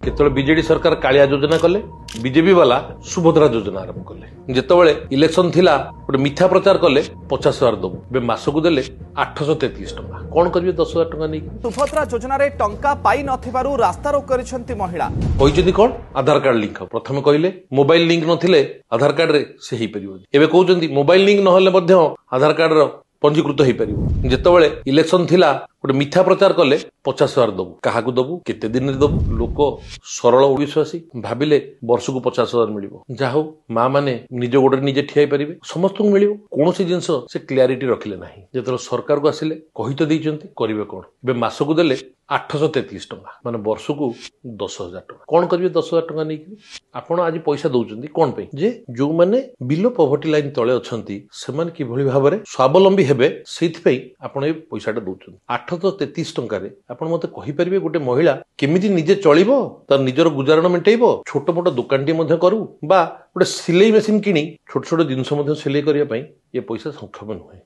କେତେବେଳେ ବିଜେଡି ସରକାର କାଳିଆ ଯୋଜନା କଲେ, ବିଜେପି ବାଲା ସୁଭଦ୍ରା ଯୋଜନା ଆରମ୍ଭ କଲେ। ଯେତେବେଳେ ଇଲେକ୍ସନ ଥିଲା ଗୋଟେ ମିଥ୍ୟା ପ୍ରଚାର କଲେ, 50,000 ଦବୁ। ଏବେ ମାସକୁ ଦେଲେ 833 ଟଙ୍କା। କଣ କରିବେ 10,000 ଟଙ୍କା ନେଇକି? ସୁଭଦ୍ରା ଯୋଜନାରେ ଟଙ୍କା ପାଇନଥିବାରୁ ରାସ୍ତାରୋକ କରିଛନ୍ତି ମହିଳା। କହିଛନ୍ତି କଣ? ଆଧାର କାର୍ଡ ଲିଙ୍କ। ପ୍ରଥମେ କହିଲେ ମୋବାଇଲ ଲିଙ୍କ ନଥିଲେ ଆଧାର କାର୍ଡରେ ସେ ହେଇପାରିବନି। ଏବେ କହୁଛନ୍ତି ମୋବାଇଲ ଲିଙ୍କ ନହେଲେ ମଧ୍ୟ ଆଧାର କାର୍ଡର ପଞ୍ଜୀକୃତ ହେଇପାରିବ। ଯେତେବେଳେ ଇଲେକ୍ସନ ଥିଲା ଗୋଟେ ମିଥ୍ୟା ପ୍ରଚାର କଲେ, 50,000 ଦବୁ। କାହାକୁ ଦବୁ, କେତେ ଦିନରେ ଦବୁ? ଲୋକ ସରଳ ବିଶ୍ୱାସୀ ଭାବିଲେ ବର୍ଷକୁ 50,000 ମିଳିବ, ଯାହା ହଉ ମା ମାନେ ନିଜ ଗୋଡରେ ନିଜେ ଠିଆ ହେଇପାରିବେ, ସମସ୍ତଙ୍କୁ ମିଳିବ। କୌଣସି ଜିନିଷ ସେ କ୍ଲାରିଟି ରଖିଲେ ନାହିଁ। ଯେତେବେଳେ ସରକାରକୁ ଆସିଲେ କହି ତ ଦେଇଛନ୍ତି, କରିବେ କଣ? ଏବେ ମାସକୁ ଦେଲେ 833 ଟଙ୍କା, ମାନେ ବର୍ଷକୁ 10,000 ଟଙ୍କା। କଣ କରିବେ 10,000 ଟଙ୍କା ନେଇକି? ଆପଣ ଆଜି ପଇସା ଦଉଛନ୍ତି କଣ ପାଇଁ? ଯେ ଯୋଉମାନେ ବିଲୋ ପଭର୍ଟି ଲାଇନ ତଳେ ଅଛନ୍ତି ସେମାନେ କିଭଳି ଭାବରେ ସ୍ୱାବଲମ୍ବୀ ହେବେ, ସେଇଥିପାଇଁ ଆପଣ ଏ ପଇସାଟା ଦଉଛନ୍ତି। 833 ଟଙ୍କାରେ ଆପଣ ମତେ କହିପାରିବେ ଗୋଟେ ମହିଳା କେମିତି ନିଜେ ଚଳିବ, ତାର ନିଜର ଗୁଜାରଣ ମେଣ୍ଟେଇବ? ଛୋଟ ମୋଟ ଦୋକାନଟିଏ ମଧ୍ୟ କରୁ ବା ଗୋଟେ ସିଲେଇ ମେସିନ କିଣି ଛୋଟ ଛୋଟ ଜିନିଷ ମଧ୍ୟ ସିଲେଇ କରିବା ପାଇଁ ଏ ପଇସା ସକ୍ଷମ ନୁହେଁ।